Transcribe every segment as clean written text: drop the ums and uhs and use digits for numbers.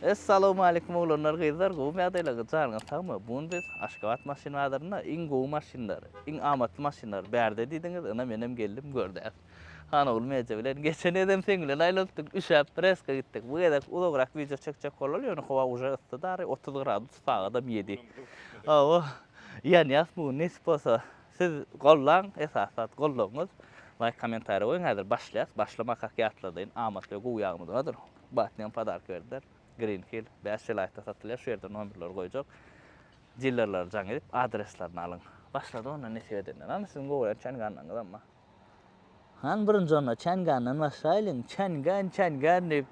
Essalawmaleýkum oglanlar gyzlar gowumy ýagdaýlaryňyz janyňyz sagmy bu gün biz Aşgabat maşyn bazarynda iň gowy maşynlar iň amatly maşynlar bärde diýdiňiz ynha menem geldim gördäs Hanogul media bilen geçen gezem seň bilen aýlanypdyk üşäp reska gitdik bu gezek uzagrak wideo çekjek bolaly ýöne howa uje yssy dary 30 gradus sagadam 7 hawa ýanýas bu gün nesip bolsa siz gollaň esasy zat gollagyňyz laýk kommentariýa goýuň häzir başlaýas başlamakak ýatladaýyn amatly we gowy ýagymyz bardyr Batniýam podarka berdiler. Green Hill 5 welaýatda satylýar. Şu ýerde nomerleri goýjak. Dilerlere jaň edip adreslerini alyň. Başlady onda nesip edenden. Ana siziň gowy görýän Çanganlaryňyzam bar. Han birinji onda Çangandan başlaýlyň. Çangan, Çangan diýip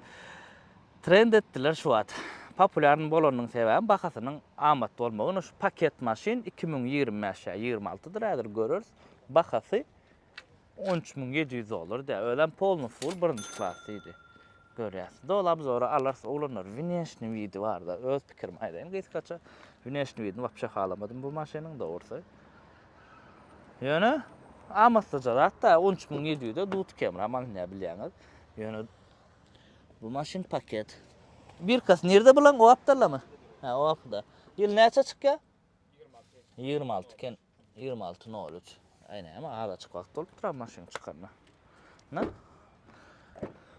trend etdiler şu wagt. Populýarny bolanynyň sebäbi bahasynyň amatly bolmagy. Ine şu paket maşyn 2025 ýa 26 dyr häzir göreris. Bahasy 13700 dollar diýýär. Özem polny full birinji klas diýdi. Görýäs. Doly obzora alarys oglanlar. Wneşni widi barda öz pikirimi aýdaýyn gysgaça. Wneşni widini wapşe halamadym bu maşynyň dogrusy. Ýöne amatlyja zat da 13700-e dut kemram alynýar bilýäňiz. Ýöne bu maşyn paket. Birkasy nirde bulan o gapdallamy? Ha, o gapyda. Ýyl näçe çykýar? 26 eken. 26 03. Aý näme azajyk wagt bolupdyr maşyn çykanyna. Na?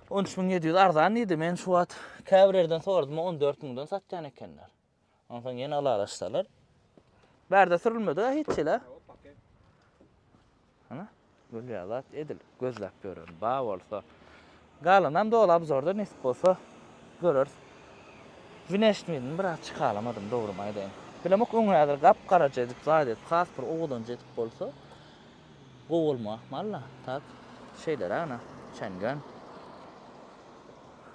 13700 arzan diýdi. Men şu wagt käbir ýerden sordum, 14 müňden satýan ekenler. Onsoň ýene ylalaşsalar. Bärde sürülmedi ha hiç ýere. Ana, gül ýaly zat edil gözläp ýören ba bolsa. Galanam doly obzorda nesip bolsa göreris. Wneşnidini biraz çykalamadym dogrymy aýdaýyn. Bilemok öň häzir gap-garaja edip zat edip has bir owadanja edip bolsa gowy bolmak ahmal-da. Tak şeýleräk ana Çengen.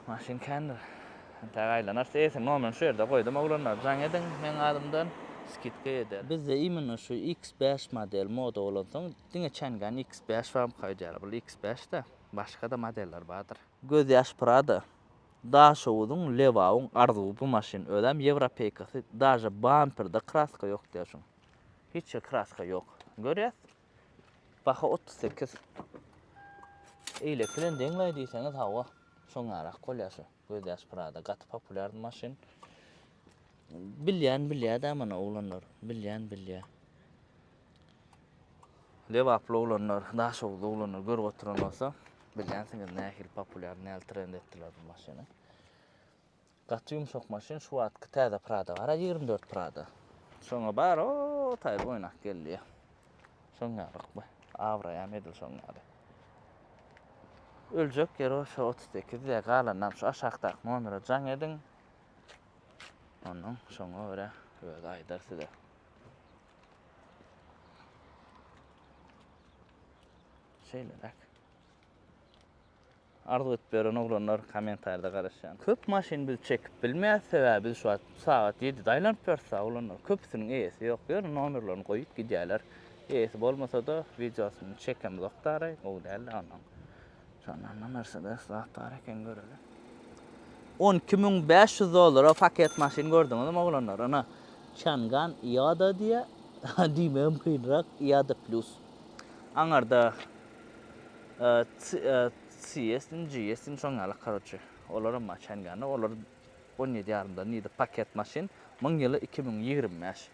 Maşyn kändir. Entäk aýlanarys. Eýesiniň nomerini şu ýerde goýdum oglanlar. Jaň ediň meň adymdan skidka eder. Bizde imенно şu X5 model moda bolansoň diňe Changan X5 barmyka öýdýärler. Bul X5-de. Başga-da modeller bardyr. Gözýaş Prada. Daşoguzyň, Lebabyň arzuwy bu maşyn. Özem ýewropeýkasy. Daže bamperde kraska ýok diýýär şuň. Hiç ýer kraska ýok. Görýäs. Baha 38. Eýleki bilen deňlaý diýseňiz hawa. Şoňarak bolýar şu. Gözýaş Prada gaty populýarny maşyn. Bilýän bilýär-dä muny oglanlar. Bilýän bilýär. Lebaply oglanlar, Daşoguzly oglanlar görüp oturan bolsa, bilýänsiňiz nähili populýar, nähili trend etdiler bu maşyny. Gaty ýumşak maşyn, şu wagtky täze Prada bar, 24 Prada. Şoňa bar, o taýda oýnap geldi. Şoň ýaly bu. Abraýam edil şoň ýaly. Öljek ýeri şo 38 diýä galanam şu aşakdaky nomere jaň ediň. Ondan şoňa görä özi aýdar size. Şeýleräk. Arzuw edip ýören oglanlar kommentarda garaşýan. Köp maşyn biz çekip bilmeýäs, sebäbi biz şu wagt sagat 7-de aýlanyp ýörüs oglanlar. Köpüsiniň eýesi ýok. Ýöne nomerlerini goýup gidýärler. Eýesi bolmasa-da wideosyny çekemzok daraý, gowy däl-de ondan. Şondan da Mercedes zat bar eken göreli. 12500 dollara paket maşyn gördüňizmi oglanlar? Ana Changan Iada diýä. Diýmegem kynrak Iada Plus. Aňarda CS dim, GS dim şoň ýaly karoçe. Olaram bar Changanda. Olar 17 ýarymdan diýdi paket maşyn. Müň ýyly 2025.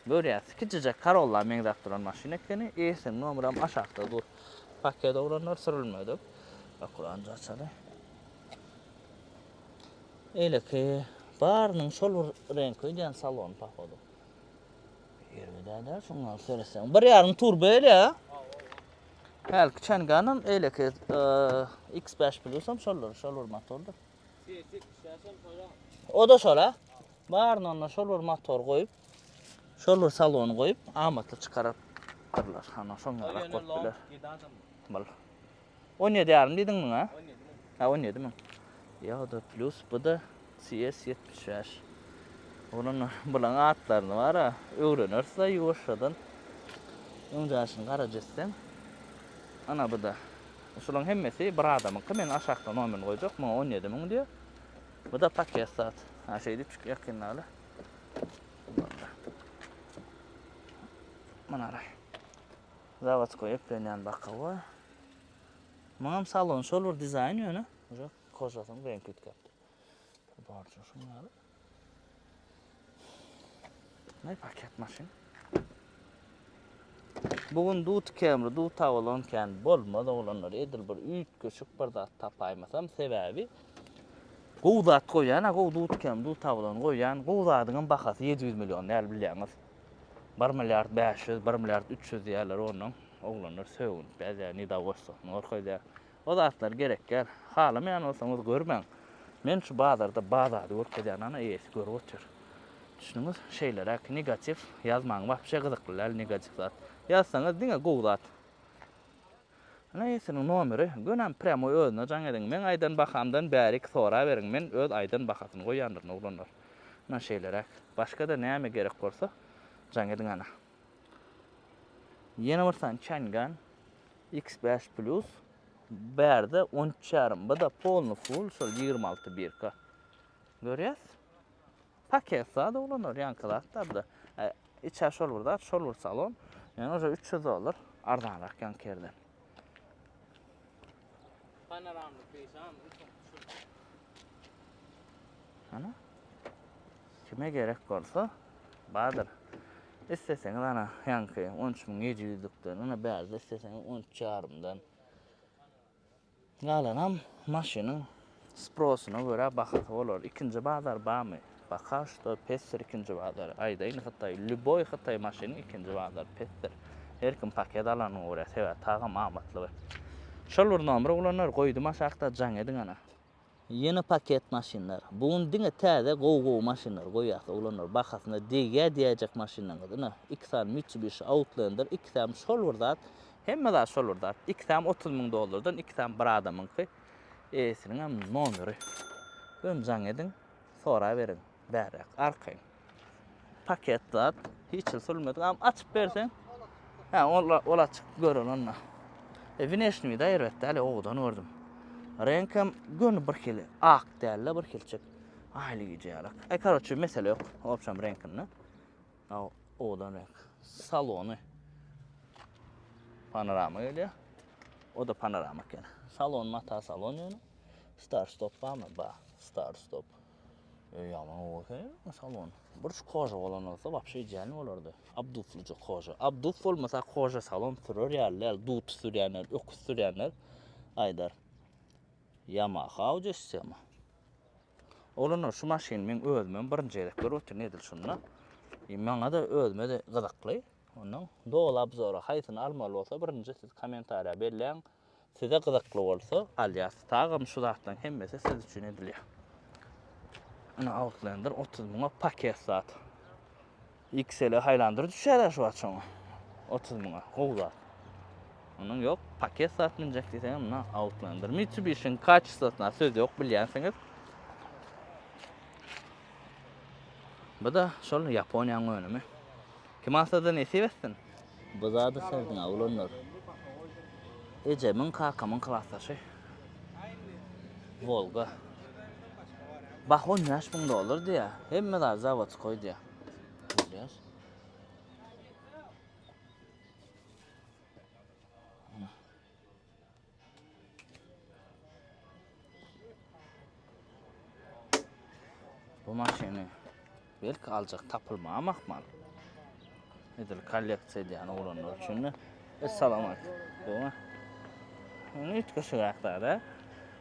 Görýäs, kiçijek Corolla meňzäp duran maşyn ekeni. Eýesiniň nomeram aşakda dur. Paket oglanlar sürülmedik. Akkuranca açaly. Eýleki barynyň şol bir reňki öýdýän salon pohodu. Ýerbe däl şuňa seretseň. Bir ýarym turbo gelýär. Hälki Changanam eýleki X5 Plusam şollar, şol bir motordyr. O da şol ha. Baryny onda şol bir motor goýup, şol bir salony goýup, amatly çykarypdyrlar. Hana şoň ýaly bolup biler. Bul. 17 ýarym diýdiň muňa? 17 müň. Ha 17 müň. Ýa da plus bu da CS 75. Onuň bulaň atlaryny bar-a, öwreneris-le ýuwaşjadan. Öň jaşyny garaja etseň. Ana bu da. Şulaň hemmesi bir adamyňky. Men aşakda nomerini goýjak. Muňa 17 müň diýýär. Bu da paket zat. Ha şeýdip çyk ýakynlaly. Mana ara. Zawodskoý eplenýän bakawa. Muňam salon şol bir dizaýn ýöne. Uje kožasynyň reňki üýtgäpdir. Borja şuň ýaly. Ne paket maşyn. Bu gün dut kemri, dut awalan kän bolmaz oglanlar. Edil bir üýtgeşik bir zat tapaýmasam, sebäbi gowy zat goýýan, a gowy dut kemri, dut awalan goýýan. Gowy zadyň bahasy 700 million däl bilýäňiz. 1 milliard 500, 1 milliard 300 diýýärler ondan. Oglanlar sögünip ýazýar, nedowolstwosyny görkezýär. O zatlar gerek däl. Halamaýan bolsaňyz görmäň. Men şu bazarda bar zady görkezýän ana eýesi görüp otyr. Düşündiňiz? Şeýleräk negatiw ýazmaň wapşe gyzykly däl negatiw zat. Ýazsaňyz diňe gowy zat. Ana eýesiniň nomeri. Gönäm prýamoý özüne jaň ediň. Meň aýdan bahamdan bärik soraberiň. Men öz aýdan bahasyny goýýandyryn oglanlar. Ana şeýleräk. Başga-da näme gerek bolsa jaň ediň ana. Ýene bir sany Changan X5 Plus bärde 13 ýarym. Bu da polny full şol 26 birka. Görýäs. Paket zat oglanlar, ýaňky zatlar da. E, içä şol bir zat, şol bir salon. Ýöne уже 300 dollar arzanrak ýaňky ýerden. Panoramly peýzam, Ana. Kime gerek bolsa bardyr. Isleseňiz ana ýaňky 13700-lükden, ana bärde isleseňiz 13 ýarymdan. Galanam maşynyň sprosyna görä bahasy bolar. Ikinji bazar barmy? Baka şda pesdir ikinji bazar. Aýdaýyn Hytaý, lýuboý Hytaý maşynyň ikinji bazary pesdir. Her kim paket alanyna görä, sebäbi tagam amatlygy. Şol bir nomer oglanlar goýdum aşakda jaň ediň ana. Ýene paket maşynlar. Bu gün diňe täze gowy gowy maşynlary goýýas oglanlar bahasyna degýä diýäýjek maşynlaryňyz ine iki sany Mitsubishi Outlander ikisem şol bir zat hemme zat şol bir zat ikisem 30 müň dollardan ikisem bir adamyňky eýesiniňem nomeri göni jaň ediň soraberiň bärräk arkaýyn paket zat hiç hil sürülmedik am açyp berseň ha ol ol açyk gören onda e wneşni da erbet däl owadan gördüm reňkem göni bir hili ak däl bir hilçik aýly gije ýalak e karoçe mesele ýok obşam reňkinde owadan reňk salony panorama gelýär o da panorama eken salon mata salon ýöne start stop barmy bar start stop Öý ýaman gowy eken salon. Bir şu koža bolan bolsa wapşe idealny bolardy. Abduflyja koža. Abduf bolmasa koža salon sürer ýaly däl. Dut sürýänler, öküz sürýänler aýdar. Yamaha audio sistema. Oglanlar şu maşyny men özümem birinji gezek görüp otyryn edil şunda. E, maňa-da özüme-de gyzykly. Ondan doly obzora haýsyny almaly bolsa birinji siz kommentariýa belläň. Size gyzykly bolsa alýas. Tagam şu zatlaryň hemmesi siz üçin edilýär. Ine Outlander 30 müňe paket zat. XL Highlander düşýär şu wagt şoňa. 30 müňe gowy zat. Onuň ýok, paket zat münjek diýseň, muna Outlander. Mitsubishi-niň kaçestwosyna söz ýok bilýänsiňiz. Bu da şol Ýaponiýanyň önümi. Kim alsa-da nesip etsin. Bu zady serdiň oglanlar. Ejemiň kakamyň klasdaşy. Wolga. Bah 15 müň dollar diýýär. Hemme zat zawodskoý diýýär. Görýäs. Bu maşyny belki aljak tapylmagam ahmal. Edil kolleksiýa edýän oglanlar üçin. Assalamu alaykum. Gowy. Ony üýtgeşigräk zat,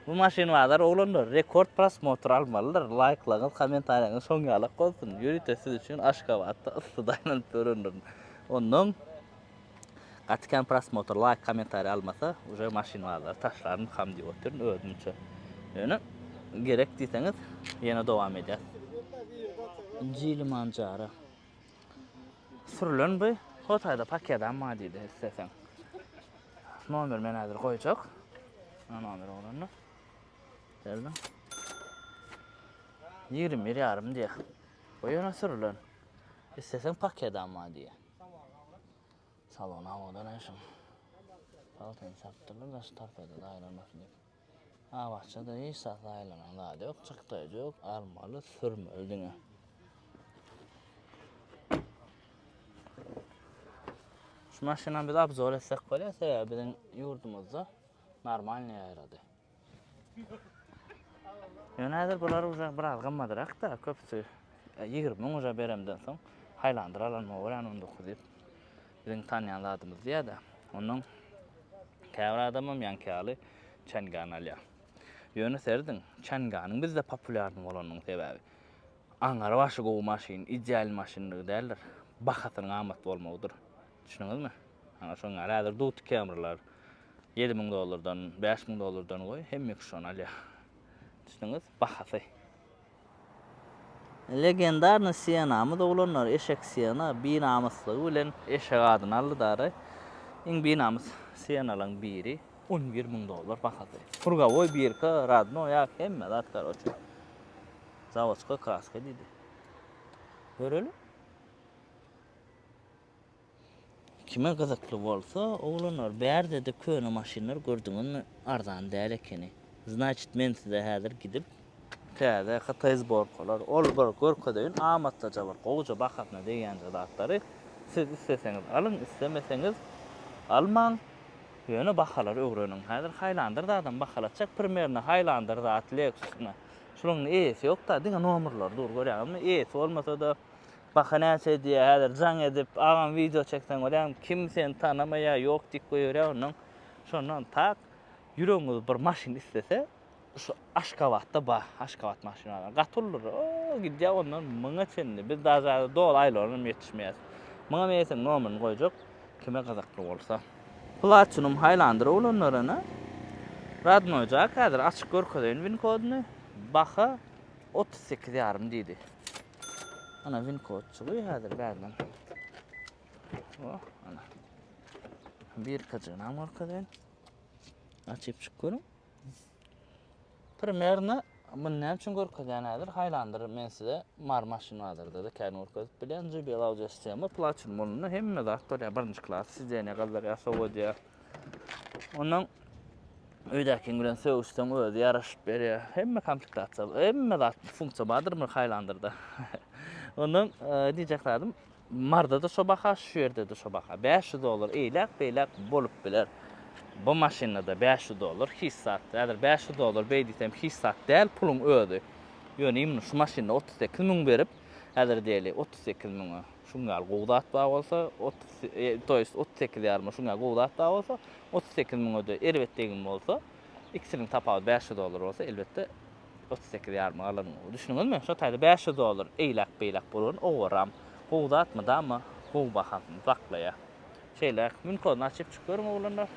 Bu maşyn bazar oglanlar rekord prosmotr almalydyr. Laýklaryňyz, kommentariýaňyz şoň ýalak bolsun. Ýörite siz üçin Aşgabatda yssyda aýlanyp ýörendirin. Ondan Gaty kän prosmotr, laýk, kommentariý almasa, uje maşyn bazary taşlaryn ham diýip otyryn özümçe. Ýöne gerek diýseňiz ýene dowam edýäs. Jili manjara. Sürülen bu Hytaýda pakedam bar diýdi isleseň. Nomer men häzir goýjak. Nomer bolanda. Geldim. 21 ýarym diýýär. Bu ýöne sürülen. Isleseň pakedam bar diýýär. Salon owadan aýşym. Paltany sapdyrlar daş tarpeda daýlanmasyn diýip. Abatça-da hiç zat daýlanan zady ýok, çykdaýjy ýok, almaly, sürmeli diňe. Şu maşynam biz obzor etsek bolýar, sebäbi biziň ýurdumyzda normalny ýaýrady. Ýöne häzir bular uje biraz gymmadrak-da, köpüsi 20 müň uje beremden soň Highlander alan bolýan 19 diýip. Biziň tanýan zadymyz diýýär-de. Ondan käbir adamam ýaňky ýaly Çangan alýar. Ýöne serediň, Çanganyň bizde populýarny bolanynyň sebäbi aňary başy gowy maşyn, ideal maşynlygy däldir. Bahasynyň amatly bolmagydyr. Düşündiňizmi? Ana şoň ýaly häzir Duty Camrylar 7000 dollardan, 5000 dollardan goý, hemme kişi şony alýar. Düşündiňiz? Bahasy. Legendarny Sienamyz oglanlar eşek Siena binamyslygy bilen eşek adyny aldy dary. Iň binamys Sienalaň biri 11 müň dollar bahasy. Krugowoý birka radnoý ýa hemme zat karoçe. Zawodskoý kraska diýdi. Göreli. Kime gyzykly bolsa oglanlar bärdede köne maşynlar gördüňizmi arzan däl ekeni. Znaçit men size häzir gidip täze hytaý zborkalar ol bir görkezeýin amatlyja bir gowuja bahasyna degýänje zatlary siz isleseňiz alyň islemeseňiz almaň ýöne bahalary öwreniň häzir haýlandyr zadam bahalatjak primerno haýlandyr zat leksusna şularyň eýesi ýokda diňe nomerlary dur görýäňizmi eýesi bolmasada Baha näçe diýýär häzir jaň edip agam wideo çekseň bolýamy kim seni tanamaýar ýok diýip goýberýär ondan şondan tak ýüregiňiz bir maşyn islese şu Aşgabatda bar Aşgabat maşyn bazary gaty uludyr o gidýär ondan müňe çenli biz daže häzir doly aýlanam ýetişmeýäs muňa men ýeseň nomerini goýjak kime gyzykly bolsa. Platinum Highlander oglanlar ene Radnoý jak häzir açyk görkezeýin win kodyny baha 38 ýarym diýdi. Ana win kodçugy häzir bärden. Oh, ana. Bir kajyny görkezeýin. Açyp çyk görüň. Primerno muny näme üçin görkezýän häzir? Highlander men size Mar maşyn bazarda da kän görkezip bilýän. JBL audio sistema, platin bolanda hemme zat bolýar. Birinji klas sidenýe galdyrýar, sowadýar. Ondan öýdäkiň bilen sögüşseň özi ýaraşyp berýär. Hemme komplektasiýa, hemme zat funksiýa bardyr bir Highlanderda. Ondan e, diýjek zadym Marda-da şo baha, şu ýerde-de şo baha. 500 dollar eýläk beýläk bolup biler. Bu maşynda-da 500 dollar hiç zat. Häzir 500 dollar beý diýsem hiç zat däl puluň özi. Ýöne imенно şu maşynda 38 müň berip, häzir diýeli 38 müňe Şuň ýaly gowy zat bar bolsa, 30, to ýest 38 ýaryma şuň ýaly gowy zat bar bolsa, 38 müňe-de erbet degim bolsa, ikisiniň tapawudy 500 dollar bolsa, elbetde 38 ýaryma galanyň gowy. Düşündiňizmi? Şo taýda 500 dollar eýläk-beýläk bolan owaram gowy zat mydama gowy bahasyny saklaýar. Şeýle, win kodyny açyp çyk görüň oglanlar.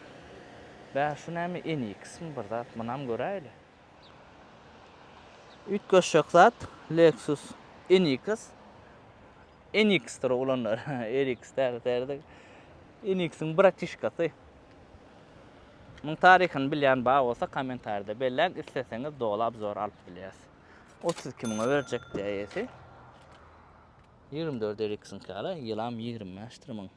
Bä, şu näme NX-mi bir zat, munam göräýeli. Üýtgeşjek zat Lexus NX. NX-dir oglanlar. RX däl, därde. NX-iň bratişkasy. Muň taryhyny bilýän bar bolsa kommentarida belläň, isleseňiz doly obzor alyp bilýäs. 32 müňe berjek diýýär eýesi. 24 RX-iňki ýaly, ýylam 25-dir muň.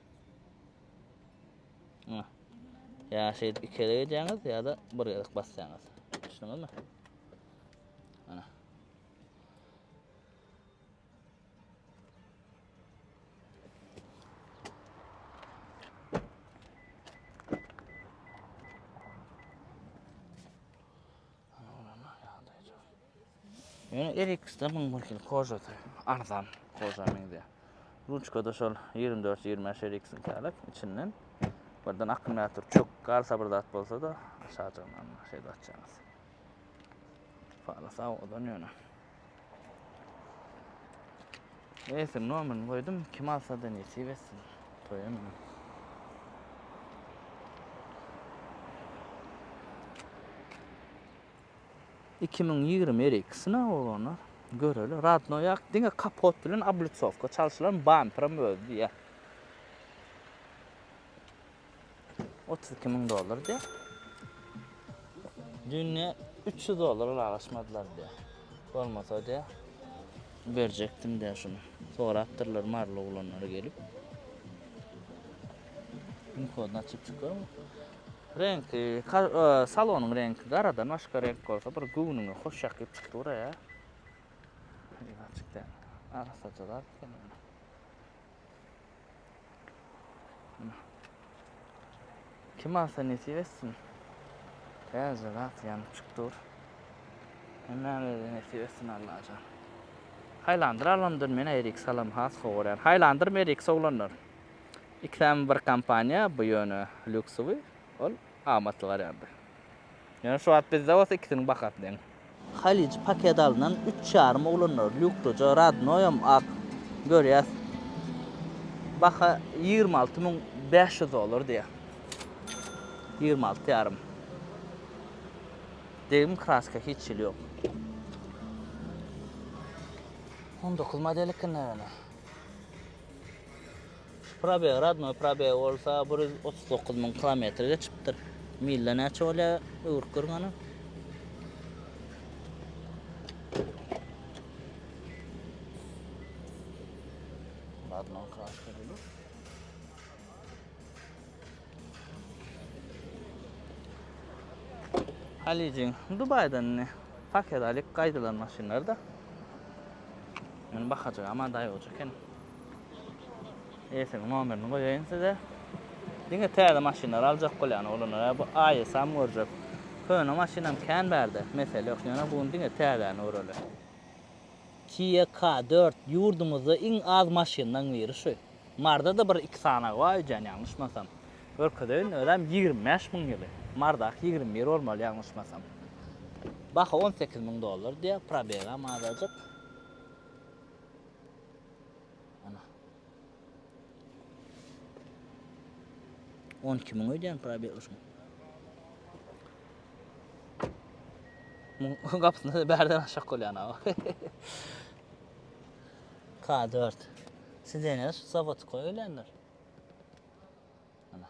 Ýa şeýdip iki gezek edýäňiz ýa-da bir gezek basýaňyz. Düşündiňizmi? Ana. Ýöne RX-de muň bir hili kožasy arzan koža meňzeýär. Ruçkada şol 24-25 RX-iň kälek içinden birden akkumulýator çök galsa bir zat bolsa-da aşajygyndan şeýle açýaňyz. Fara sag odan ýöne. Neyse nomerini koydum. Kim alsa da nesip etsin. Toýa münün. 2020 RX-ne oglanlar. Göreli. Radnoý ak diňe kapot bilen oblitsowka çalşylan bamperam özi diýýär. 32 müň dollar diýýär. Dün 300 dollar ylalaşmadylar diýýär. Bolmasa diýýär. Berjekdim diýýär şuny. Sorapdyrlar maryly oglanlar gelip. Pin kodyny açyp çykaryn. Reňki, e, salonyň reňki garadan başga reňk bolsa bir göwnüňe hoş ýakyp çykdy buraya. Açyk däl. Arassaja zat eken. Kim alsa nesip etsin. Täze zat ýanyp çykdy dur. Hemmämize nesip etsin Allajan. Highlander alandan men RX alam has gowy görýän. Highlander mi RX oglanlar? Ikisem bir kompaniýa, bu ýöne lýuksowy, ol amatly warianty. Ýöne şu wagt bizde bolsa ikisiniň bahasy deň. Halyjy paket alynan üç ýarym oglanlar lýuklyja radnoýam ak görýäs. Baha 26500 dollar diýýär. 26 ýarym. Degim kraska hiç hili ýok. 19 model eken ýöne. Probeg radnoý probeg bolsa 139 müň kilometr geçipdir. Milde näçe bolýar öwrüp görüň hany. Radnoý kraska diýdi. Halyjyň Dubaýdan indi paket alyp gaýdylan maşynlar-da. Men bakajak ama daýawja eken. Eýesiniň nomerini goýaýyn size. Diňe täze maşynlar aljak bolýan oglanlar. Bu AES-am görjek. Köne maşynam kän bärde. Mesele ýok. Ýöne bu gün diňe täzäni göreli. Kia K4 ýurdumyzda iň az maşynlaň biri şu. Marda-da bir iki sanagy bar öýdýän ýalňyşmasam. Görkezeýin özem 25 müň ýyly. Mardaky 21 bolmaly ýalňyşmasam. Baha 18 müň dollar diýýär, probegam azajyk. Ana. 12 müň öýdýän probeg şuň. Muň gapysyny bärden aşak bolýan aw. K4. Sidenýa şu zawodskoý öýlendir. Ana.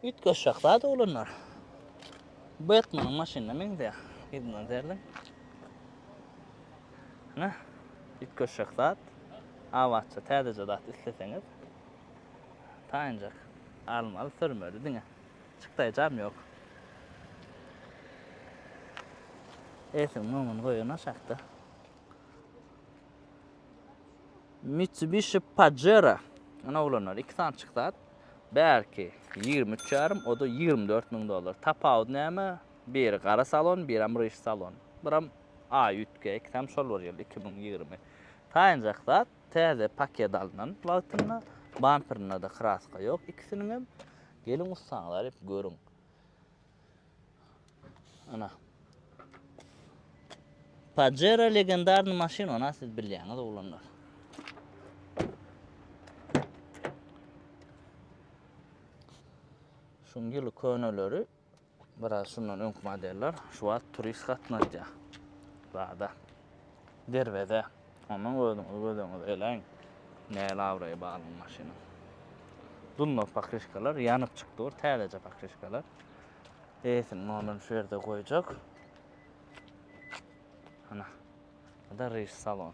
Üýtgeşjek zat oglanlar. Batmanyň maşynyna meňzeýär. Yzyndan serediň. Ana. Üýtgeşjek zat. Abatça täzeje zat isleseňiz. Taýynjak. Almaly, sürmeli diňe. Çykdaýjam ýok. Eýesiniň nomerini goýan aşakda. Mitsubishi Pajero. Ana oglanlar, iki sany çykzat. Bärki 23 ýarym, o da 24 müň dollar. Tapawudy näme? Biri gara salon, birem ryş salon. Biram A üýtge, ikisem şol bir ýyl 2020. Taýynjak zat täze paket alnan wagtynda bamperinde-de kraska ýok ikisiniňem. Geliň ussaňyzy alyp görüň. Ana. Pajero legendarny maşyn ona siz bilýäňiz oglanlar. Şuň ýyly köneleri biraz şundan öňki modeller şu wagt turist gatnatýar. Zada. Derweze. Ondan özüňiz gözüňiz eläň. Näl abraýy balyň maşynyň. Dunlop pokryşkalar ýanyp çykdy dur, täzeje pokryşkalar. Eýesiniň nomerini şu ýerde goýjak. Ana. Bu da ryş salon.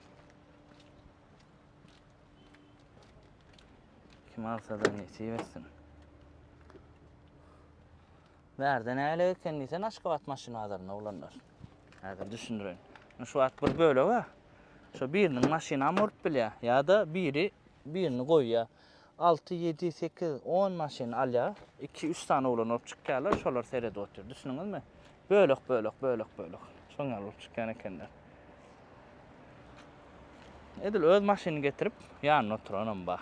Kim alsa da nesip etsin. Bärde näle eken diýsen Aşgabat maşyn bazarynda oglanlar. Häzir düşündireýin. Şu wagt bir bölek ha. Şo biriniň maşynam bolup bilýär ýa-da biri birini goýýar. 6, 7, 8, 10 maşyn alýar. 2, 3 sany oglan bolup çykýarlar, şolar seredip otyr. Düşündiňizmi? Bölek, bölek, bölek, bölek. Şoň ýaly bolup çykýan ekenler. Edil öz maşynyny getirip ýanynda oturanam bar.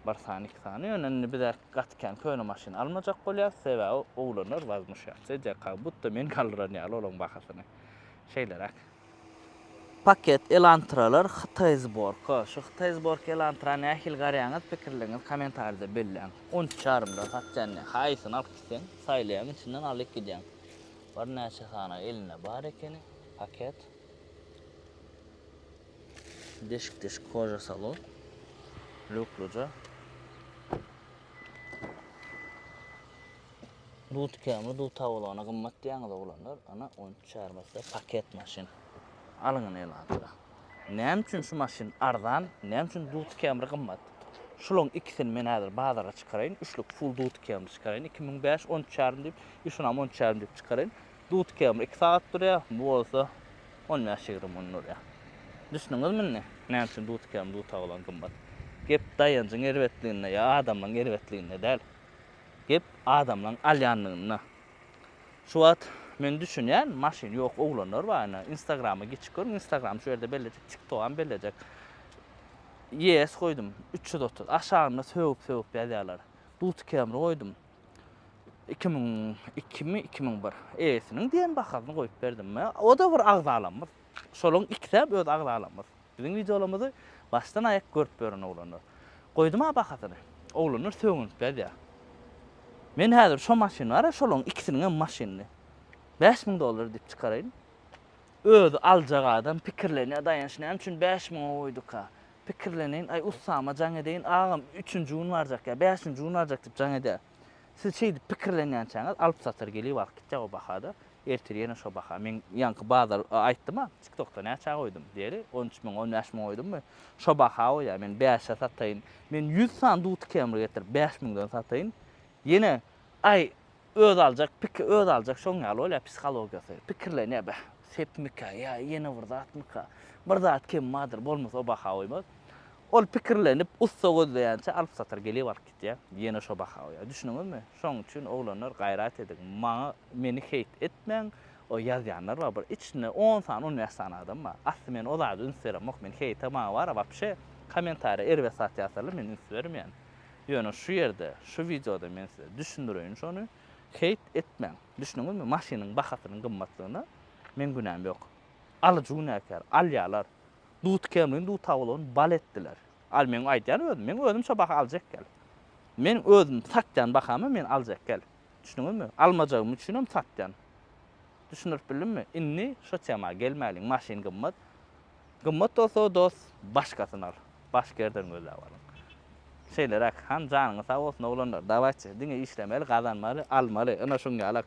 Bir sany, iki sany. Ýöne indi biz gaty kän köne maşyn almajak bolýarys. Sebäbi oglanlar wazmuşýatsa edýär. Kak budda men galdyran ýaly olaň bahasyny. Şeýleräk. Paket Elantralar Hytaý zborka. Şu Hytaý zborka Elantra nähili garýaňyz pikirleriňizi kommentarida belläň. 13 ýarymdan satýan ne? Haýsyny alyp gitseň saýlaýaň içinden alyp gidýäň. Birnäçe sany elinde bar ekeni paket. Deşik deşik koža salon. Lýukluja. Dut kämir dut tawalona gymmat diýýäňiz oglanlar. Ana 13 ýarym paket maşyn. Alyň ine Elantra. Näme üçin şu maşyn arzan, näme üçin dut kämir gymmat? Şularyň ikisini men häzir bazara çykaraýyn. Üçlük full dut kämir çykaraýyn. 2005 13 ýarym diýip, şunam 13 ýarym diýip çykaraýyn. Dut kämir 2 sagat durýar, bu bolsa 15-20 gün durýar. Düşündiňizmi indi? Näme üçin dut kämir dut tawalon gymmat? Gep daýanjyň erbetliginde ýa adamlaryň erbetliginde däl. Gep adamlaň alýanlygynda. Şu wagt Men düşünýän, maşyn ýok oglanlar bar ine. Instagrama geçip görüň, Instagram şu ýerde bellejek, TikTokam bellejek. YS goýdum, 330. Aşagynda sögüp-sögüp ýazýarlar. Duty Camry goýdum. 2002 mi, 2001. Eýesiniň diýen bahasyny goýup berdim. O-da bir agzalamyz. Şolaryň ikisem öz agzalamyz. Biziň wideolarymyzy başdan aýak görüp ýören oglanlar. Goýdum-a bahasyny. Oglanlar sögünip ýazýar. Men häzir şo maşyn bar-a, şolaryň ikisiniňem maşynyny 5000 dollar diýip çykaraýyn. Özi aljak adam pikirlenýär, Daýanç näme üçin 5000-e goýduka? Pikirleneýin, aý ussama jaň edeýin, agam üçünji gün barjak ýa bäşinji gün barjak diýip jaň edýär. Siz şeýdip pikirlenýänçäňiz alyp-satar gelip alyp gitjek o bahada. Ertir ýene şo baha. Men ýaňky bazar aýtdym-a, TikTokda näçä goýdum diýeli, 13 müň, 15 müň goýdummy? Şo baha goýýar, men bäşe sataýyn. Men ýüz sany duty Camry getirip bäş müňden sataýyn. Ýene, aý, öz aljak, piki öz aljak şoň ýaly bolýar psihologiýasy. Pikirlenýär, beh, sepmikä ýa ýene bir zatmyka? Bir zat kem bardyr, bolmasa o baha goýmaz. Ol pikirlenip, ussa gözleýänçä alyp-satar gelip alyp gitýär. Ýene şo baha goýýar. Düşündiňizmi? Şoň üçin oglanlar gaýrat ediň. Maňa meni heýt etmäň. O ýazýanlar bar bir içinde on sany, on bäş sany adam bar. Asly men o zada üns beremok. Men heýte maňa bar-a wapşe kommentariýa erbet zat ýazsalar men üns bermeýän. Ýöne şu ýerde, şu wideoda men size düşündireýin şony. Heýt etmäň. Düşündiňizmi? Maşynyň bahasynyň gymmatlygyna meň günäm ýok. Alyjy günäkär. Alýarlar. Dut kemrin dut tawulyny bal etdiler. Al meň aýdýan özüm, meň özüm şo baha aljak gel. Men özüm satýan bahama men aljak gel. Düşündiňizmi? Almajagym üçinem satýan. Düşündirip bildimmi? Indi şo tema gelmäliň, maşyn gymmat. Gymmat bolsa dos başgasyny al. Başga ýerden gözläp alyň. Şeýleräk. Han janyňyz sag bolsun oglanlar. Dawaýçy. Diňe işlemeli, gazanmaly, almaly. Ynha şuň ýalak.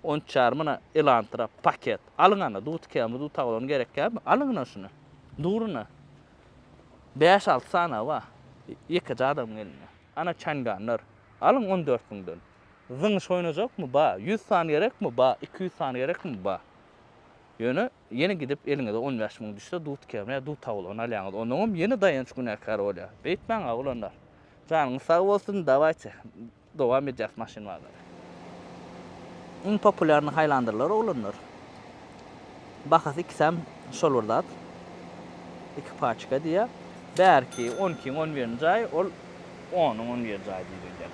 On üç ýarymyna Elantra paket. Alyň ana, dut kemi, dut tawlany gerek dälmi? Alyň ina şuny. Dur ina. Bäş-alty sany bar. Ýekeje adamyň elinde. Ana çanganlar. Alyň 14 müňden. Zyňyş oýnajakmy? Ba. 100 sany gerekmi? Ba. 200 sany gerekmi? Ba. Ýöne ýene gidip eliňize 15 müň düşse dut kemi ýa dut tawlany alýaňyz. Onnoňam ýene daýanç günäkär bolýar. Beýtmäň-a oglanlar. Janyňyz sag bolsun, dawaýçy. Dowam edýäs maşyn bazary. Iň populýarny Highlanderler oglanlar. Bahasy ikisem şol bir zat. Iki paçka diýýär. Bärki on ikiň on birinji aýy ol onuň on birinji aýy diýip öýdýän.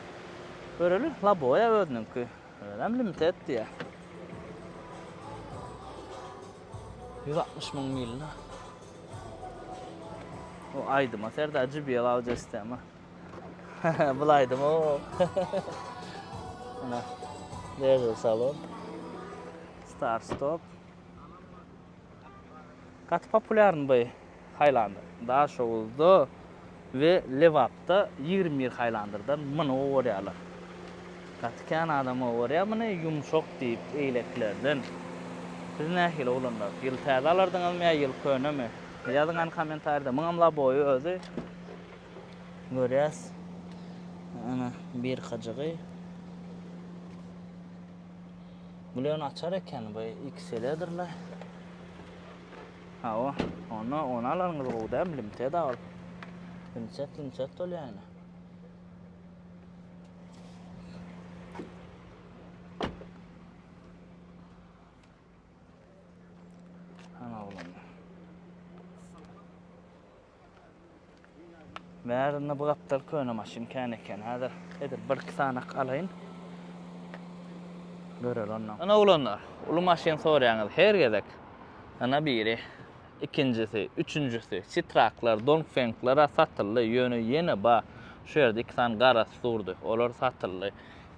Göreli laboýa özüniňki. Özem limited diýýär. 160 müň milini. O aýdyma Serdar JBL audio sistema. Bulaýdym o. Ana. Ležer salon. Start stop. Gaty populýarny bu Highlander. Daşoguzda we Lebapda 21 Highlanderdan muny gowarýarlar. Gaty kän adam gowarýar muny ýumşak diýip eýlekilerden. Siz nähili oglanlar? Ýyl täze alardyňyzmy ýa ýyl könemi? Ýazyň hany kommentariýada. Muňam laboýy özi. Görýäs. Ana birkajygy. Bular açar eken bu XL-dirler. Hawa, onda ony alanyňyz gowy däl, limited al. Limited, limited bolýar ýöne. Ana oglanlar. Bärinde bu gapdal köne maşyn kän eken. Häzir edil bir-iki sanak alaýyn. Göreli ondan. Ana oglanlar, uly maşyn soraýaňyz her gezek. Ana biri, ikinjisi, üçünjisi, Sitraklar, Dongfengler-a satyldy, ýöne ýene ba, şu ýerde iki sany garasy durdy, olar satyldy.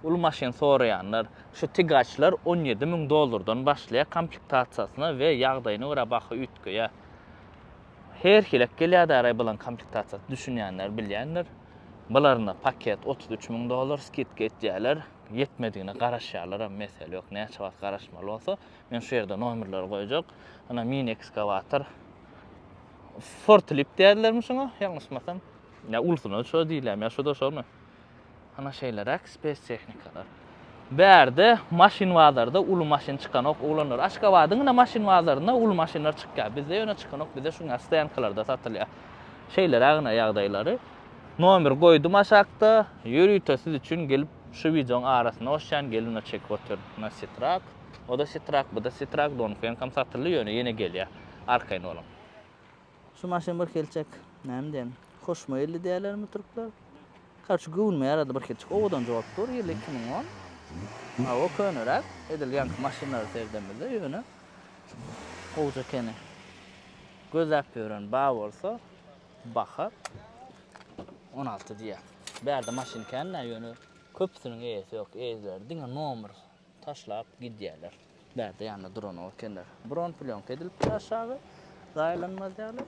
Uly maşyn soraýanlar, şu Tigaçlar 17 müň dollardan başlaýar komplektasiýasyna we ýagdaýyna görä baha üýtgeýär. Her hilek gelýär-däraý bulaň komplektasiýasy düşünýänler bilýändir. Bularyna paket 33 müň dollar skidka etýärler. Ýetmedigine garaşýarlaram mesele ýok. Näçe wagt garaşmaly bolsa men şu ýerde nomerleri goýjak. Ana mini ekskawator. Fortlip diýerlermi şuňa ýalňyşmasam. Ýa ulusyna şo diýilýärmi ýa şo-da şomy. Ana şeýleräk spes tehnikalar. Bärde maşyn bazarda uly maşyn çykanok oglanlar. Aşgabadyň ine maşyn bazarynda uly maşynlar çykýar. Bizde ýöne çykanok. Bizde şuňa stoýankalarda satylýar. Şeýleräk ine ýagdaýlary. Nomer goýdum aşakda. Ýörite siz üçin gelip şu wideoň arasyna goşýan. Gelin çekip otyryn. Ine Sitrak. O-da Sitrak, bu-da Sitrak, Dongfeng-am satyldy, ýöne ýene gelýär. Arkaýyn boluň. Şu maşyn bir hilçek, näme diýen, hoşuma geldi diýerlermi türkler? Karçe göwnüme ýarady bir hilçek, owadanja bolup dur, ýyly 2010. Hawa, köneräk, edil ýaňky maşynlary seredemizde, ýöne gowja ekeni. Gözläp ýören bar bolsa, baha 16 diýýär. Bärde maşyn kän-dä, ýöne köpüsiniň eýesi ýok, eýeleri diňe nomer taşlap gidýärler. Bärde ýanynda duranok ekenler. Bron plýonka edilipdir aşagy, zaýalanmaz ýaly.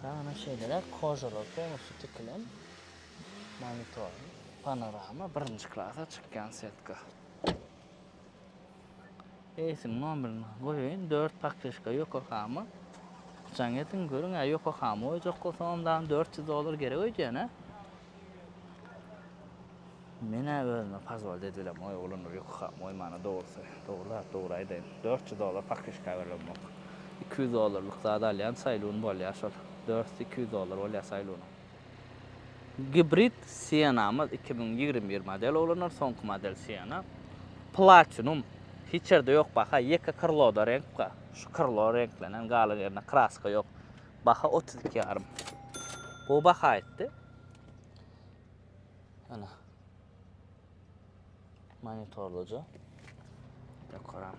Dagana şeýleräk kožalar polnusy tikilen monitor, panorama, birinji klasa çykýan setka. Eýesiniň nomerini goýaýyn, 4 pakreşka Ýokohama. Jaň ediň, görüň, ä Ýokohama goýjak bolsaňam dagy 400 dollar gerek öýdýän, hä? Men-ä özüme pozwolit edibilemok, oglanlar ýok-ha, goýmana dogrusy. Dogry zat dogry aýdaýyn. 400 dollar pokryşka berlemok. 200 dollarlyk zat alýan, saýlun bolýar şol. Dörtsi 200 dollar bolýar saýlunyň. Gibrid Sienamyz 2021 model oglanlar, soňky model Siena. Platinum. Hiç ýerde ýok baha, ýeke krloda reňk bar. Şu krlo reňklenen, galan ýerinde kraska ýok. Baha 32 ýarym. Gowy baha aýtdy. Ana. Monitorlyja. Ýokaram.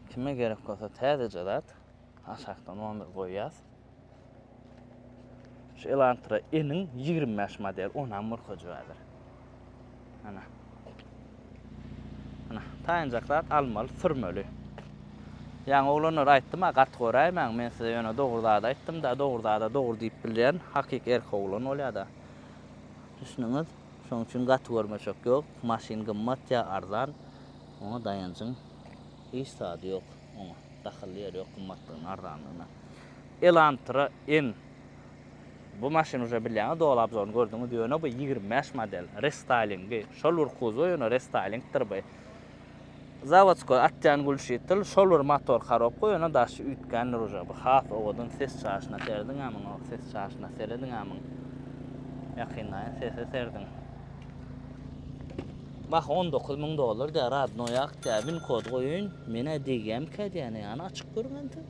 Kime gerek bolsa täzeje zat. Aşakda nomer goýýas. Şu Elantra N-iň 25 model, onam görkezip häzir. Ana. Ana, taýynjak zat almaly, sürmeli. Ýaňy oglanlar aýtdym-a, gaty göräýmäň, men size ýöne dogry zady aýtdym-da, dogry zada dogry diýip bilýän hakyky erkek oglan bolýar-da. Düşündiňiz? Şonuň üçin gaty görmeşek ýok. Maşyn gymmat ýa arzan, oňa daýanjyň hiç zady ýok, oňa dahylly ýeri ýok gymmatlygyna, arzanlygyna. Elantra N. Bu maşyn uje bilýäňiz doly obzoryny gördüňiz ýöne bu 25 model restaýlingi şol bir kuzow ýöne restaýlingdir bu. Zawodskoý atýan gülşitil şol bir motor korobka ýöne daşy üýtgändir uje bu has owadan ses çaşyna serediň a muň ses çaşyna serediň a muň ýakynlaýyn sese serediň. Baha 19 müň dollar diýýär radnoý ak diýýär win kod goýaýyn menä degýämikä diýýän ýany açyk görüň entek.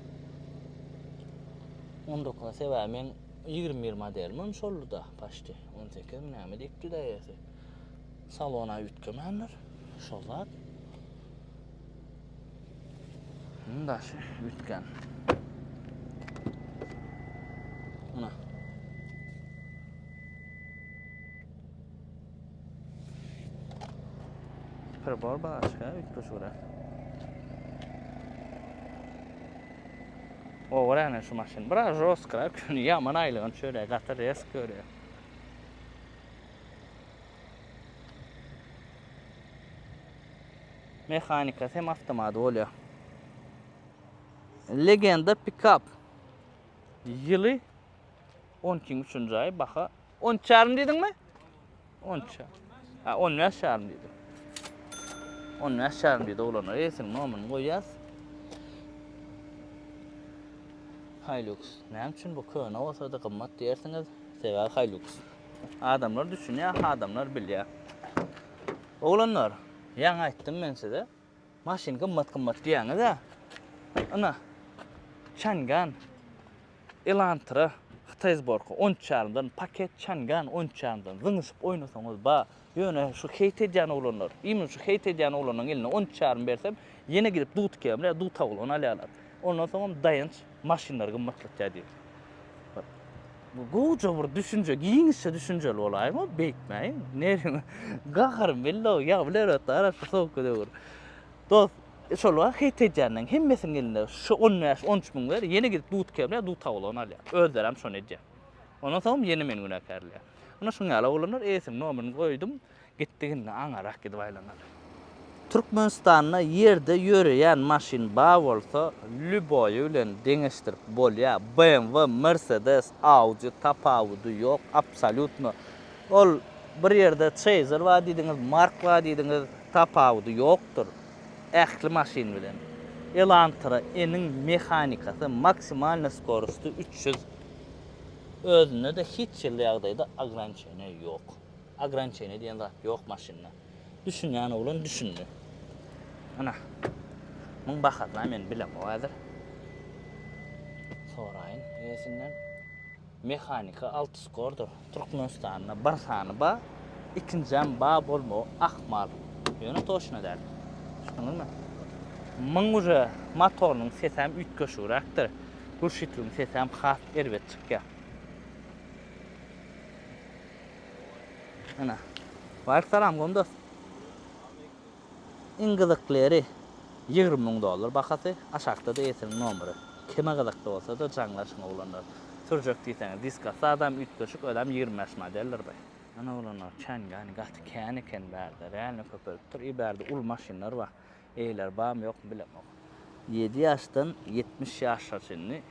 19 sebäbi men 21 modelim şoldy-da, paşti. 18 mi näme diýipdi-de eýesi. Salona üýtgemändir. Şol zat. Bunun daşy üýtgän. Ana. Pribor başga üýtgeşigräk. Gowy ene şu maşyn. Biraz žostkyrak, ýaman aýlygyny çörä gaty resk görýär. Mehanikasy hem awtomat bolýar. Legenda pikap. Ýyly 12-iň 3-nji aýy baha 13 ýarym diýdiňmi? 13. Ha, 15 ýarym diýdi. 15 ýarym diýdi oglanlar. Eýesiniň nomerini goýýas. Hilux. Näme üçin bu köne bolsa-da gymmat diýersiňiz? Sebäbi Hilux. Adamlar düşünýär, adamlar bilýär. Oglanlar, ýaňy aýtdym men size. Maşyn gymmat gymmat diýýäňiz-ä. Ina, Changan. Elantra hytaý zborka 13 ýarymdan paket Changan 13 ýarymdan zyňyşyp oýnasaňyz ba ýöne şu heýt edýän oglanlar imin şu heýt edýän oglanyň eline 13 ýarym bersem ýene gidip dut kemri ýa dut oglan alýarlar ondan soňam daýanç maşynlary gymmatlatýar diýip bu gowja bir düşünje giňişje düşünjeli bolaýyň beýtmäýiň ne gaharym geldi ýa biler ara şu soňky döwür Dost, şol wagt heýt edýänleň hemmesiniň elinde şu 15, 13 müň ber, ýene gidip dut kemýär, dut tawlagyny alýar. Özlerem şony edýär. Ondan soňam ýene meni günäkärleýär. Ine şuň ýaly oglanlar eýesiniň nomerini goýdum, gitdik indi aňarak gidip aýlanaly. Türkmenistanda ýerde ýöreýän maşyn bar bolsa lýuboýy bilen deňeşdirip bolýar. BMW, Mercedes, Audi tapawudy ýok absolýutno. Ol bir ýerde Chaser bar diýdiňiz, Mark bar diýdiňiz, tapawudy ýokdur ähli maşyn bilen. Elantra N-iň mehanikasy maksimalnyý skorosty 300. Özünde-de hiç hili ýagdaýda ograniçeniýe ýok. Ograniçeniýe diýen zat ýok maşynda. Düşünýän oglan düşündi. Ana. Muň bahasyna men bilemok häzir. Soraýyn eýesinden. Mehanika 6 skordur. Türkmenistanda bir sany ba, ikinjäm ba bolmagy ahmal. Ýöne toşna däl. Düşündiňizmi? Muň uje motorynyň sesem üýtgeşigräkdir. Gurşitligiň sesem has erbet çykýar. Ana. Waleýkim salam gowmy dost. Iň gyzykly ýeri 20 müň dollar bahasy, aşakda-da eýesiniň nomeri. Kime gyzykly bolsa-da jaňlaşyň oglanlar. Sürjek diýseňiz diskasy adam üýtgeşik özem 25 modeldir bu. Ana oglanlar Çangani gaty kän eken bärde realno köpelipdir i bärde uly maşynlar bar. Eýeleri barmy ýokmy bilemok. Ýedi ýaşdan 70 ýaşa çenli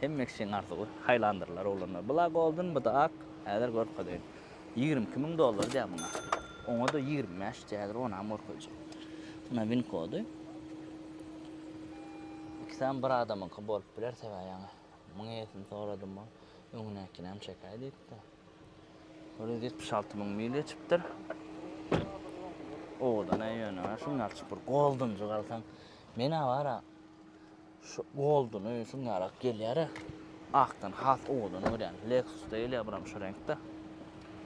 hemme kişiň arzuwy Highlanderler oglanlar. Bula golden bu-da ak häzir görkezeýin. 22 müň dollar diýýär muňa. Oňa-da 25 diýýär, häzir onam görkezjek. Muna win kody. Ikisem bir adamyňky bolup biler sebäbi ýaňy muň eýesini soradym ol öňündäkinem çekäý diýipdi. 176 müň mil geçipdir. Owadan ýöne şuny alçyk bir goldenjyk alsaň. Men-ä bar-a şu golduny şuňňarak gelýär-ä. Akdan has owadan görýän. Lexus-da gelýär buram şu reňkde.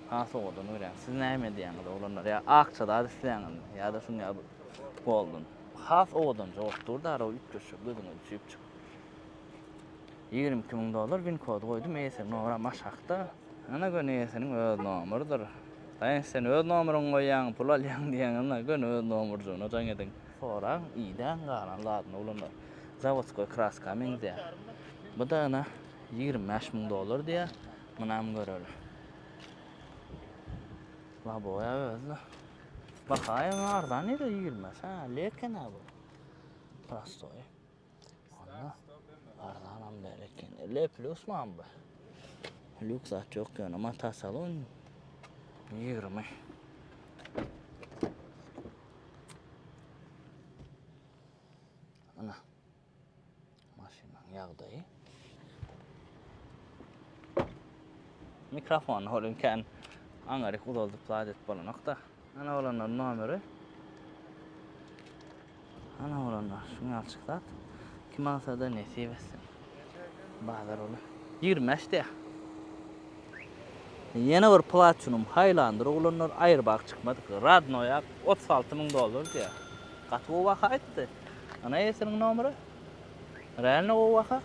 Has owadan görýän. Siz näme diýýäňiz oglanlar? Ýa akça zat isleýäňizmi? Ýa-da şuňňa golden. Has owadanja bolup dur da, üýtgeşik gözüňe düşüp çyk. 22 müň dollar win kody goýdum. Eýesiniň nomeram aşakda. Ana göni eýesiniň öz nomerydyr. Daýanç sen öz nomeryňy goýýaň, pul alýaň diýýäň, ana göni öz nomerjygyna jaň ediň. Soraň, idäň galan zadyny oglanlar. Zawodskoý kraska meňzeýär. Bu-da ana 25 müň dollar diýýär. Munam göreli. Laboýa özi-de. Bahaýam arzan ýeri 25. Ha, leken-ä bu. Prostoý. Onda arzanam däl eken. L plus mam bu. Lüks zat ýok ýöne mata salon 20. Ana. Maşynyň ýagdaýy. Mikrofon hol kän aňaryk uzaldyp zat edip bolanok-da. Ana olanlar nomeri. Ana olanlar şuň ýaly zat. Kim alsa-da nesip etsin. Bazar uly. 25 diýä. Ýene bir Platinum Highlander oglanlar aýrbag çykmadyk. Radnoýak 36 müň dollar diýä. Gaty gowy baha aýtdy. Ana eýesiniň nomeri. Realno gowy baha.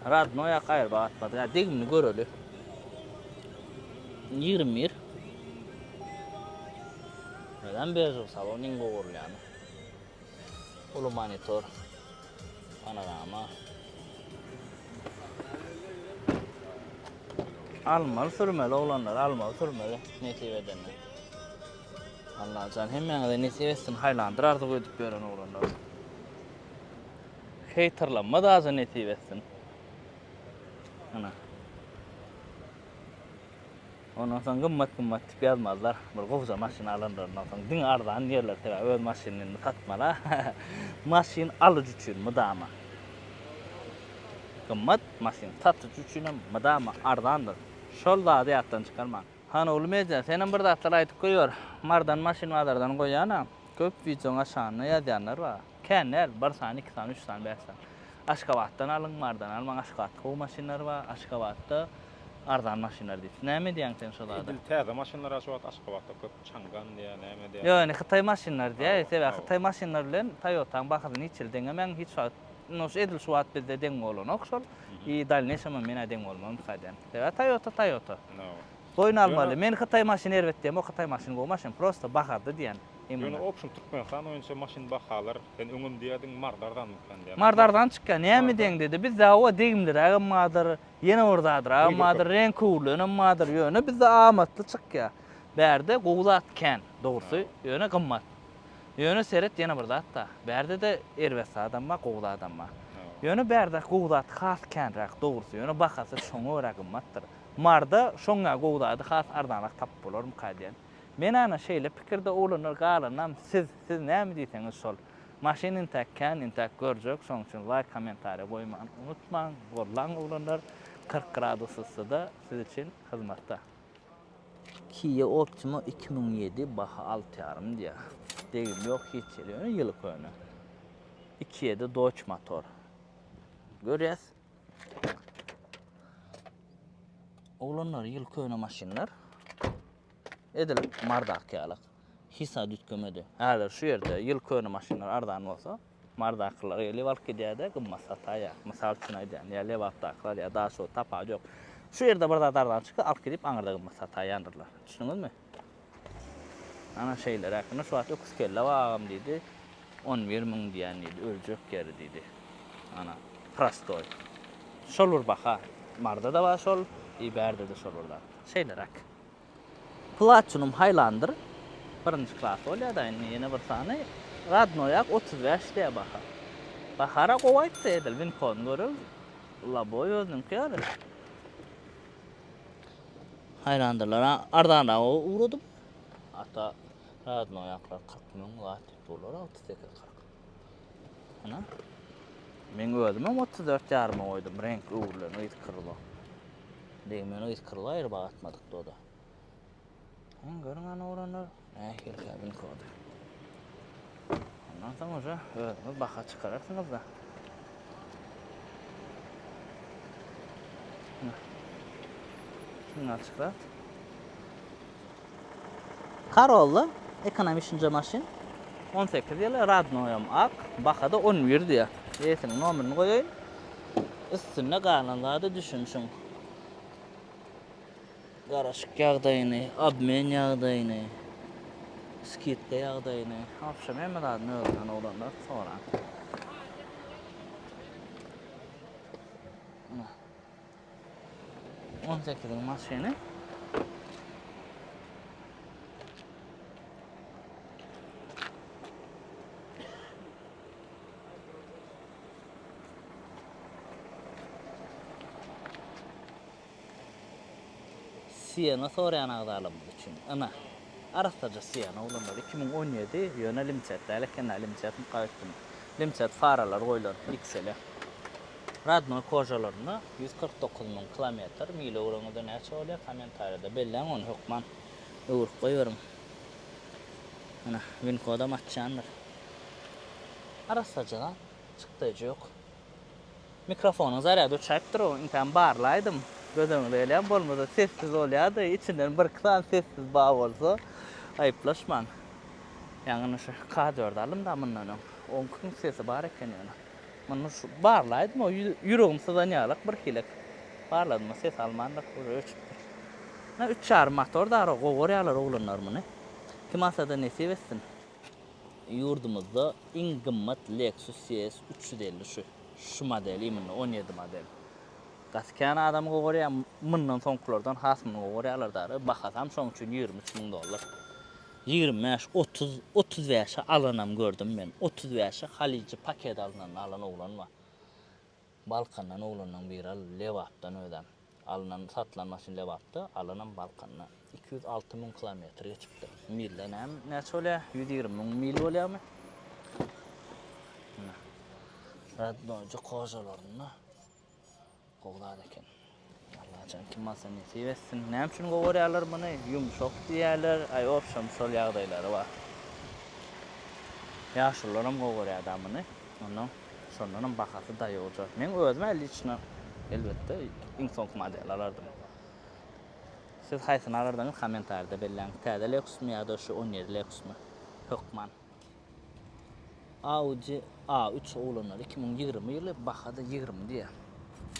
Radnoýak aýrbag atmadyk. Ýa degimli göreli. 21. Özem bežew salon iň gowy görülýäni. Uly monitor. Panorama. Almaly sürmeli oglanlar, almaly sürmeli nesip edende. Allajan hemmäňize nesip etsin Highlander arzuw edip ýören oglanlar. Heýterlanma daže nesip etsin. Ana. Ondan soň gymmat gymmat diýip ýazmazlar. Bir gowja maşyn alanlaryndan soň diňe arzan diýerler sebäbi öz maşynyny indi satmaly. Maşyn alyjy üçin mydama gymmat, maşyn satyjy üçin hem mydama arzandyr. Şol zady ýatdan çykarmaň. Hanogly media senem bir zatlar aýdyp goýber. Mardan maşyn bazardan goýýana köp wideoň aşagynda ýazýanlar bar. Kän däl, bir sany, iki sany, üç sany, bäş sany. Aşgabatdan alyň, Mardan almaň, Aşgabatda gowy maşynlar bar, Aşgabatda arzan maşynlar diýip. Näme diýýäň sen şo zada? Edil täze maşynlar-a şu wagt Aşgabatda köp, Çangan diýýär, näme diýýär. Ýok, indi hytaý maşynlary diýýär, sebäbi hytaý maşynlary bilen Toyota-nyň bahasyny hiç hili deňemäň, hiç wagt, no edil şu wagt bizde deň bolanok şol, i dalneşemem men-ä deň bolmazmyka diýýän. Sebäbi Toyota, Toyota. Boýun almaly. Men hytaý maşyny erbet diýemok, hytaý maşyny gowy maşyn, prosta bahady diýýän. Ýöne opşum Türkmenistan boýunça maşyn bahalar sen öňem diýerdiň Marda arzanmykan diýýän. Marda arzan çykýar. Näme deň dedi. Bizde hawa degimlirägem bardyr, ýene bir zadyragam bardyr, reňk öwrülenem bardyr. Ýöne bizde amatly çykýar. Bärde gowy zat kän, dogrusy, ýöne gymmat. Ýöne seret ýene bir zat bar. Bärde-de erbet zadam bar, gowy zadam bar. Ýöne bärde gowy zat has känräk, dogrusy, ýöne bahasy şoňa görä gymmatdyr. Marda şoňa gowy zady has arzanrak tapyp bolarmyka diýen. Men ana şeýle pikirde oglanlar galanam siz, siz näme diýseňiz şol. Maşyn intäk kän, intäk görjek, şoň üçin laýk, kommentariýa goýmany unutmaň, gollaň oglanlar, 40 gradus yssyda siz üçin hyzmatda. Kia Optima 2007 baha alty ýarym diýýär. Degim ýok hiç ýeri ýöne ýyly köne. Iki ýedi Dodge motor. Görýäs. Oglanlar ýyl köne maşynlar. Edil Mardaky ýaly. Hiç zat üýtgemedi. Häzir şu ýerde ýyl köne maşynlar arzan bolsa, Mardakylar gelip alyp gidýär-de, gymmat sataýýar. Mysal üçin aýdýan, ýa Lebapdakylar, ýa Daşoguz, tapawudy ýok. Şu ýerde bir zat arzan çyksa, alyp gidip aňyrda gymmat sataýýandyrlar. Düşündiňizmi? Ana şeýleräk. Ine şu wagt öküz kelle bar agam diýdi. 11 müň diýýän diýdi, öljek ýeri diýdi. Ana, prostoý. Şol bir baha. Marda-da bar şol, i bärde-de şol bir zat. Şeýleräk. Platinum Highlander birinji klas bolýada indi ýene bir sany radnoýak 35 diýä baha. Bahara gowy aýtdy edil win kodyny görel laboý özüniňki ýaly. Highlanderler arzanraga ugradym. Ata radnoýaklar 40 müň zat diýip durlar 38 40. Ana. Men özümem 34 ýaryma goýdum reňk öwrülen yz kyrlo. Degmeni yz kyrlo aýry bag atmadyk doda. Sen görüň ana oglanlar nähili kabin kody. Ondan soň uje özüňiz baha çykararsyňyz da. Şundan çykarat. Corolla ekonomişinje maşyn. 18 ýyly radnoýam ak, bahada 11 diýýär. Eýesiniň nomerini goýaýyn. Üstünde galan zady düşünşiň. Garaşyk ýagdaýyny, obmen ýagdaýyny, skidka ýagdaýyny, wobşem hemme zadyny özünden oglanlar soraň. 18-iň maşyny. Siena soraýan agzalarymyz üçin. Ynha, arassaja Siena oglanlar. 2017, ýöne limçet däl eken-dä, limçet mukawetdim. Limçet faralar goýlan, XL. Radnoý kožalarynda 149 müň kilometr, mil öwreňizde näçe bolýar, kommentariýada belläň ony hökman öwrüp goýberiň. Ynha, win kodam açýandyr. Arassaja zat, çykdaýjy ýok. Mikrofonyň zarýady uçaýypdyr o, intäm barlaýdym. Göz öňüňize gelýän bolmasa sessiz bolýardy, içinden birki sany sessiz bar bolsa aýyplaşmaň. Ýaňy şu K4 aldym-da mundan öň. Oňkyň sesi bar eken ýöne. Muny şu barlaýdym o ýüregim syzan ýalak bir hilek. Barladym ses almandyr, uje öçüpdir. Na üç ýarym motor dara gowarýarlar oglanlar muny. Kim alsada nesip etsin. Ýurdumyzda iň gymmat Lexus CS 350 şu. Şu model imенно 17 model. Gaty kän adam gowarýar, mundan soňkulardan has muny gowarýarlar dara. Bahasam şoň üçin 23 müň dollar. 25, 30, 35-e alanam gördüm men. 35-e Halyjy paket alynanda alan oglan bar. Balkandan oglanlaň biri aldy, Lebapdan özem. Alynan, satylan maşyn Lebapda, alanam Balkanda. 206 müň kilometr geçipdir. Milde näme, näçe bolýar? 120 müň mil bolýarmy? Radnoýja kožalarynda gowy zat eken. Allajan kim alsa nesip etsin. Näme üçin gowarýarlar muny? Ýumşak diýýärler. Aý obşem şol ýagdaýlary bar. Ýaşulularam gowarýar-da muny. Ondan şondanam bahasy daýawja. Meň özüm-ä liçno elbetde iň soňky model alardym. Siz haýsyny alardyňyz kommentariýada belläň. Täze Lexusmy ýa-da şu 17 Lexusmy? Hökman. Audi A3 oglanlar 2020 ýyly bahada 20 diýýär.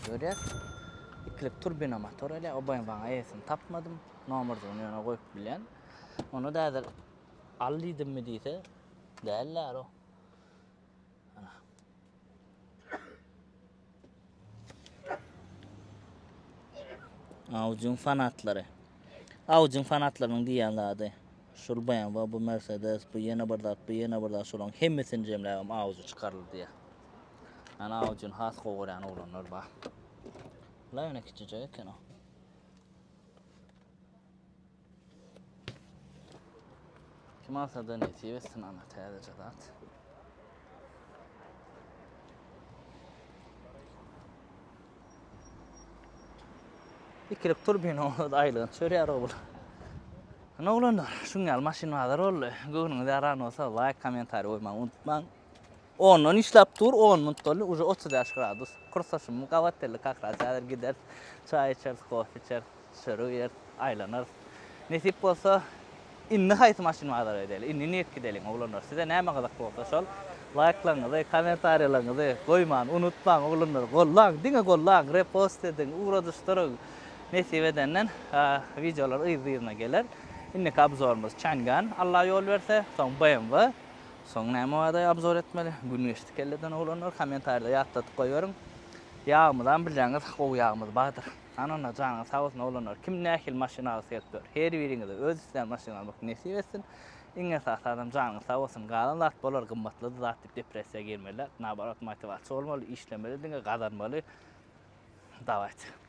Görýäs. Ikilik turbina motor elä o BMW-nyň eýesini tapmadym. Nomerjigini ýöne goýup bilýän. Ony da häzir al diýdimmi diýse, däl-dä o. Ana. Audi-niň fanatlary. Audi-niň fanatlarynyň diýýän zady. Şul BMW, bu Mercedes, bu ýene bir zat, bu ýene bir zat, şolaryň hemmesini jemläbem Audi çykaryldy diýýär. Ýani Audi-ni has gowy görýän oglanlar bar. Bular ýöne kiçijek eken o. Kim alsa-da nesip etsin ana täzeje zat. Ikilik turbina bolsa aýlygyny çörýär ogul. Ine oglanlar, şuň ýaly maşyn bazar boldy. Göwnüňiz ýaran bolsa laýk, kommentariý goýmagy unutmaň. Ondan işläp dur, on minut boldy, uje 35 gradus. Kursdaşym gabat geldi, kak raz häzir gideris, çaý içeris, kofe içeris, çörek iýeris, aýlanarys. Nesip bolsa, indi haýsy maşyn bazara gideli, indi nirk gideliň oglanlar, size näme gyzykly bolsa şol laýklaryňyzy, kommentariýalaryňyzy goýman unutmaň oglanlar, gollaň, diňe gollaň, repost ediň, ugradyşdyryň. Nesip edenden wideolar yzly-yzyna geler. Indiki obzorymyz Changan, Allah ýol berse, soň BMW. Soň näme barada obzor etmeli? Gün geçdi kelleden oglanlar, kommentariýada ýatladyp goýberiň. Ýagymyzam bilýäňiz, gowy ýagymyz bardyr. Hany onda janyňyz sag bolsun oglanlar. Kim nähili maşyn alasy gelip dur. Her biriňize öz islän maşynyňyzy almak nesip etsin. Iň esasy adam janyňyz sag bolsun. Galan zat bolar, gymmatly zat diýip depressiýa girmeli däl. Naobarot motiwasiýa bolmaly, işlemeli diňe gazanmaly. Dawayt.